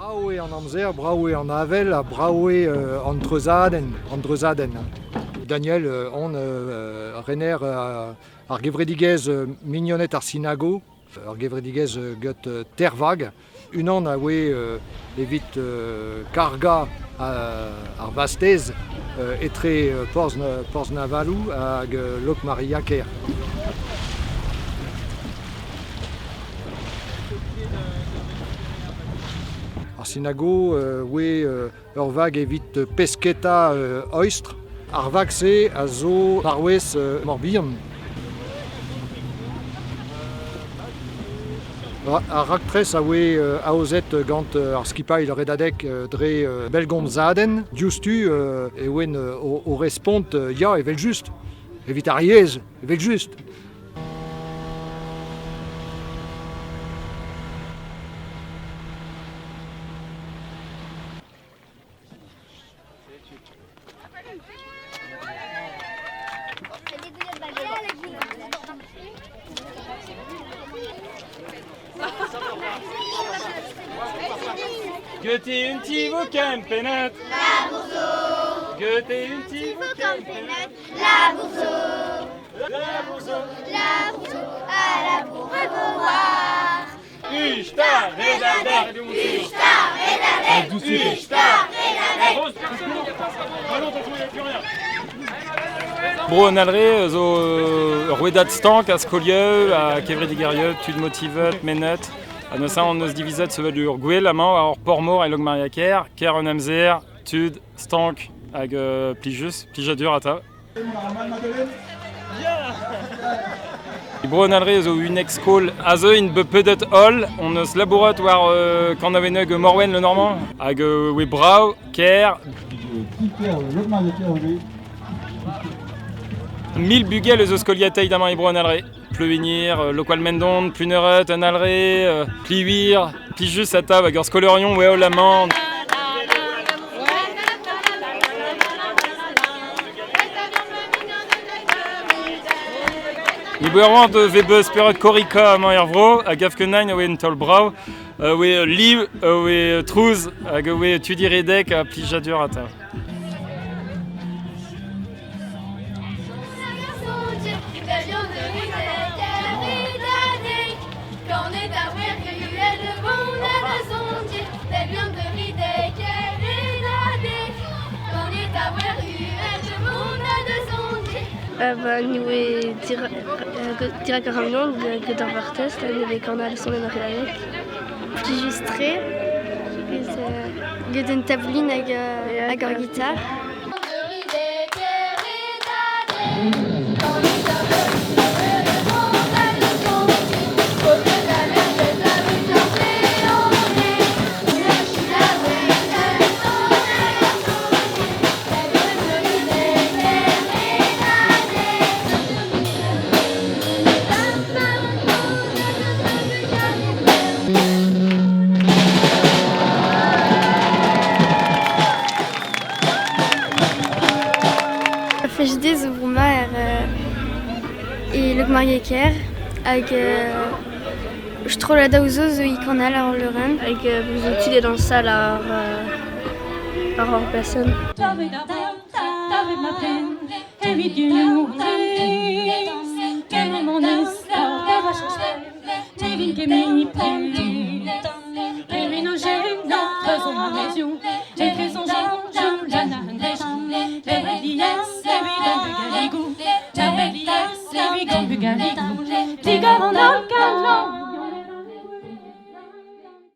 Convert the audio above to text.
Brav eo an amzer, brav eo an avel ha brav eo an treuzadenn, an dreuzadenn. Daniel on rener ar gevredigezh Mignoned ar Sinago, ur gevredigezh get Tervag. Unan a oe evit kargañ ar vastez etre Porzh-Navaloù hag Lokmaria-Kêr. Ar sinago oe ur vag evit pesketa oistr. Ar vag-se a zo arouez Morbihan. Ar raktres a voe aozet gant ar skipailh Redadeg dre bellgomzadenn. Diouzhtu e oan o respont ya evel-just, evit ar yezh evel-just. Goethe un ti vo kempennet. Labour zo. Goethe un ti vo kempennet. Labour zo. Labour zo. Labour zo. Ha labour e vo war. Usta, redadeg. Usta, redadeg. Usta, redadeg. Bro an Alre zo ur rouedad stank a skolioù, a kevredigezhioù, tud motivet, mennet. Ha neuze hon eus divizet sevel ur gwel amañ war ur por-mor e Lokmaria-Kêr, kêr an amzer, tud, stank hag plijus, plijadur atav. Bro an Alre zo unnek skol aze int bet pedet holl. On eus labourat war kanaouenneg Morwen Le Normand hag oe brav, kaer. 1000 bugel eus o skoliataet amañ e Bro an Alre. Pleuwigner, Lokoal-Mendon, Pluneret, an Alre, Pliwir, plijus atav hag ur skolaerion oe holl amañ. Ni boer de vez spered Korika amañ er vro, a gav ket nain a oe un taol brav, a oe liv, a oe trouz, hag a oe tudi redek ha plijadur atav. Ba ni oe dirak ar ramion get ar vartez ha ne vez kanal sonet ar redadeg. Plijus-tre get un taboulin hag hag ur gitar. FHD zo bremañ er e Lokmaria-Kêr hag strollad aozo zo e kanal ar leurenn hag zo tud e dañsal ar ar ur blasenn. Digor an holl galon.